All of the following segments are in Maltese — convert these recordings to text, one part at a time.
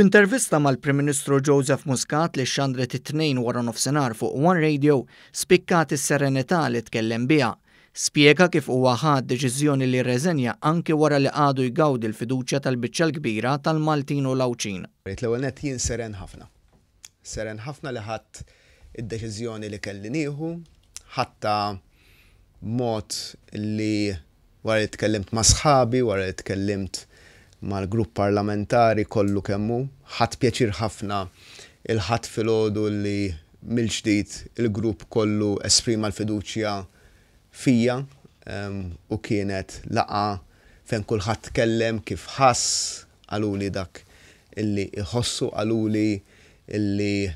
F'intervista mal-Prim Ministru Joseph Muscat li xxandret it-Tnejn waranofsinhar fuq One Radio, spikkat is-serenità li tkellem biha. Spjega kif huwa ħa d-deċiżjoni li jirreżenja anki wara li għadu jgawdi l-fiduċja tal-biċċa l-kbira tal-Maltin u l-Għawdxin. L-ewwel nett jien seren ħafna. Seren ħafna li ħadt id-deċiżjoni li kelli nieħu, ħadtha b'mod li wara li tkellimt ma' sħabi, wara li tkellimt mal-grupp parlamentari kollu kemm hu, ħadt pjaċir ħafna il-Ħadd filgħodu li mill-ġdid il-grupp kollu esprima l-fiduċja fija u kienet laqgħa fejn kulħadd tkellem kif ħass, qaluli dak illi jħossu, qaluli illi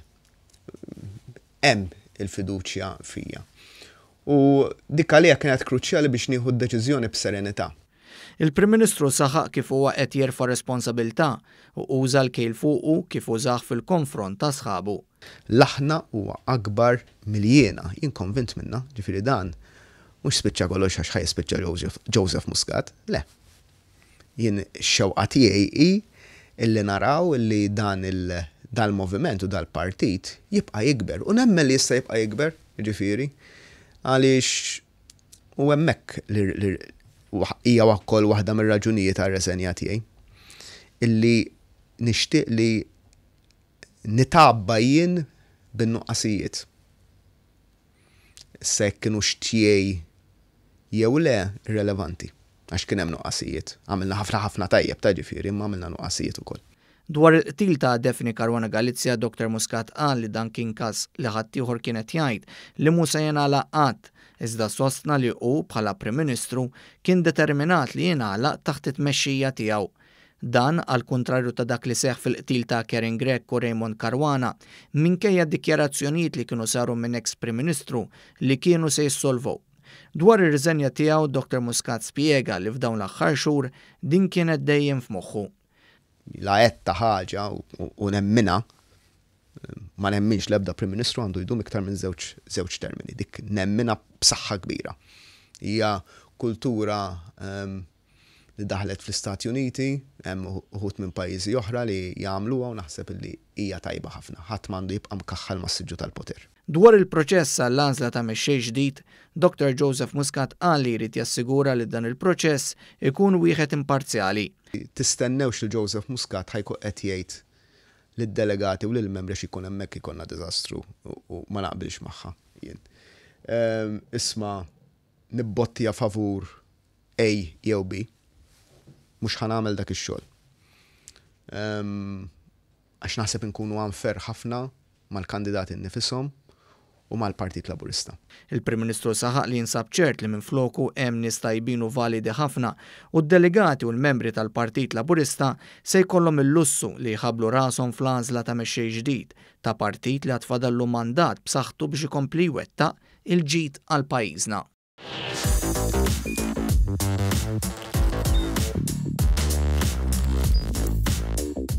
hemm il-fiduċja fija. U dik għalija kienet kruċjali biex nieħu d-deċiżjoni b'serenità. Il-Prim Ministru saħaq kif huwa qed jerfa' responsabilità u uża l-kejl fuqu kif użah fil-konfront ta' sħabu. L-aħna huwa akbar mill-jiena, jien konvint minnha, ġifieri dan mhux spiċċa kollox għax ħa jispiċċa Joseph Muscat, le. Jien x-xewqa tiegħi hi illi naraw illi dan dal-moviment u dal-partit jibqa' jikber u nemmen li jista' jibqa' jikber, jiġifieri, għaliex u hemmhekk li hija wkoll waħda mir-raġunijiet għar-reżenja tiegħi illi nixtieq li nitgħabba jien bin-nuqqasijiet. Issa jekk kinux tiegħi jew le, irrelevanti. Għax kien hemm nuqqasijiet. Għamilna ħafna ħafna tajjeb ta' ġifieri, imma għamilna nuqqasijiet ukoll. Dwar il-qtil ta' Daphne Caruana Galizia, Dottor Muscat qal li dan kien każ li ħaddieħor kien qed jgħid li mhu se jingħalaq qatt, iżda sostna li hu bħala Prim Ministru kien determinat li jingħalaq taħt it-tmexxija tiegħu. Dan għall-kuntrarju ta' dak li seħħ fil-qtil ta' Karen Grech u Raymond Caruana, minkejja dikjarazzjonijiet li kienu saru minn eks Prim Ministru li kienu se jissolvow. Dwar ir-riżenja tiegħu, Dottor Muscat spjega li f'dawn l-aħħar xhur din kienet dejjem f'moħħu. La għedtha ħaġa u nemminha, ma nemminx l-ebda Prim Ministru għandu jdum iktar minn żewġ żewġ termini. Dik nemminha b'saħħa kbira. Hija kultura li daħlet fl-Istati Uniti, hemm uħud minn pajjiżi oħra li jagħmluha u naħseb li hija tajba ħafna. Ħadd m'għandu jibqa' mkaħħal mas-siġġu tal-poter. Dwar il-proċess għall-għażla ta' mexxej ġdid, Dottor Joseph Muscat qal li jrid jassigura li dan il-proċess ikun wieħed imparzjali. Tistennewx li Joseph Muscat ħa jkun qed jgħid lid-delegati u lill-membri għax ikun hemmhekk ikollna diżastru u ma naqbilx magħha jien. Isma' nibbottija favur A jew B. Mhux ħa nagħmel dak ix-xogħol. Għax naħseb inkunu unfair ħafna mal-kandidati nnifishom u mal-Partit Laburista. Il-Prim Ministru saħaq li jinsab ċert li minfloku hemm nies tajbin u validi ħafna u d-delegati u l-membri tal-Partit Laburista se jkollhom il-lussu li jħabblu rashom fl-għażla ta' mexxej ġdid ta' partit li għad fadallu mandat b'saħħtu biex ikompli jwettaq il-ġid għal pajjiżna.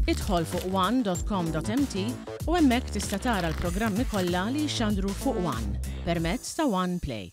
Idħol fuq one.com.mt u hemmhekk tista' tara l-programmi kollha li jixxandru fuq One permezz ta' One Play.